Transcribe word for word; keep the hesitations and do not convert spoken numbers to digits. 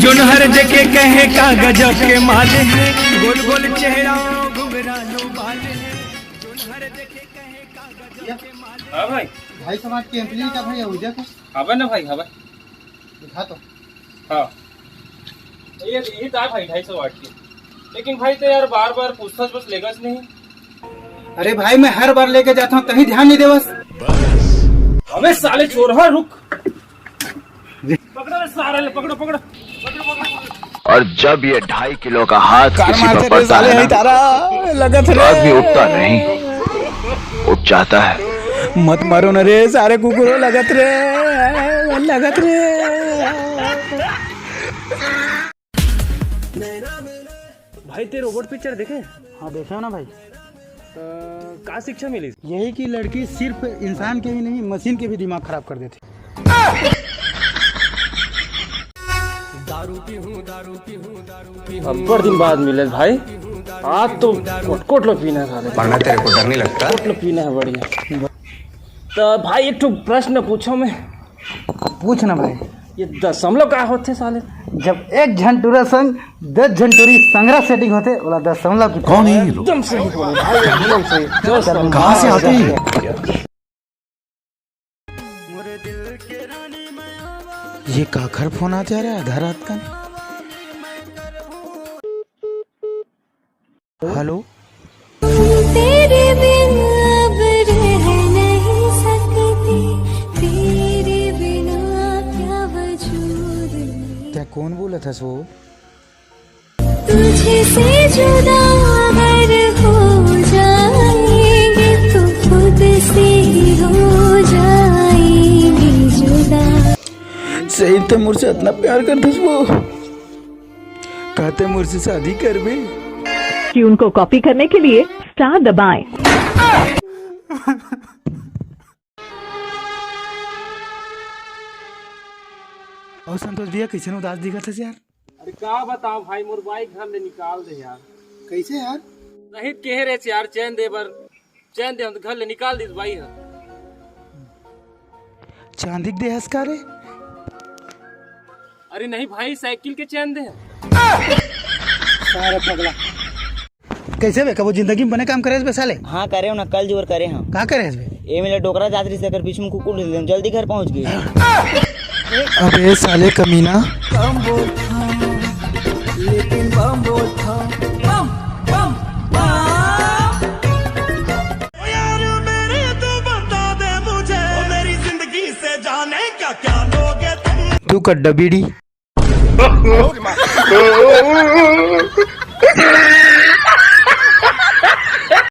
जोनहर देखे कहे का गजब के माल है, गोल गोल चेहरा, घुघरालू बाल है। जोनहर देखे कहे का गजब के माल है। हाँ भाई। ढाई सौ वाट के एम्पलीफायर का भाई, हो जा तो। हवा ना भाई, हवा। दिखा तो। हाँ, ये, ये तो है भाई, ढाई सौ वाट की। लेकिन भाई, तो यार, बार बार पूछतास बस लेगस नहीं। अरे भाई, मैं हर बार लेके जाता हूँ, तहीं ध्यान नहीं देवस। अबे साले चोर, हाँ, रुक। पकड़ो रे सारे, ले, पकड़ो, पकड़ो। और जब ये ढाई किलो का हाथ कार किसी पर मारते रे पड़ता साले, है ना, तारा लगत तो रे। आदमी उठता नहीं, उठ जाता है। मत मारो ना रे सारे कुकुरो, लगत रे, लगत रे। भाई, ते रोबोट पिक्चर देखे? हाँ, देखे हो ना भाई। तो का शिक्षा मिली? यही कि लड़की सिर्फ इंसान के ही नहीं, मशीन के भी दिमाग खराब कर देती। अब्बड़ दिन बाद मिले भाई। आज तो कोट कोट लो पीना है साले। पढ़ना तेरे को डर नहीं लगता? कोट लो पीना है, बढ़िया। तो भाई, एक ठो प्रश्न पूछो मैं। पूछ ना भाई। ये दशमलव का होथे साले? जब एक झन टूरा संग दस झन टूरी संगरा सेटिंग होथे, ओला दशमलव की। कौन है ये लोग? एकदम सही बोले भाई, एकदम सही। दशमलव। कहाँ से आते हैं? ये काखर फोन आथे यार आधा रात कन? हेलो। तेरे बिन अब रह नहीं सकती, तेरे बिना क्या वजूद मेरा। तें कोन बोलत हस वो? तुझसे जुदा अगर हो जाएंगे तो खुद से ही हो जाएंगे जुदा। सही, तें मोर से अतना प्यार करथस वो? का तें मोर से शादी करबे? Tune को copy करने के लिए star दबाएं। अउ संतोष भैया, कइसन उदास दिखत हस यार? अरे का बताओं भाई, मोर बाई घर ले निकाल दे यार। कइसे यार? नहीं कहे रे यार, चैन दे बर, चैन दे, हम तो घर ले निकाल दिस बाई ह। चांदी के दे हस का रे? अरे नहीं भाई, साइकिल के चैन दे। सारे पगला। कइसे बे, कभू जिंदगी में बने काम करे हस बे साले? हाँ, करे हों ना, कल जोर करे हों। का करे हस बे? ए मेला डोकरा जात रहिस, एकर पीछू में कुकुर घुस गे, जल्दी घर पहुंच गे। अबे साले कमीना। बम बोलथों, लेकिन बम बोलथों, बम, बम, बम। ओ यार मेरे, तू बता दे मुझे, ओ मेरी जिंदगी से जाने क्या क्या लोगे तुम। तू कड्डा बीड़ी।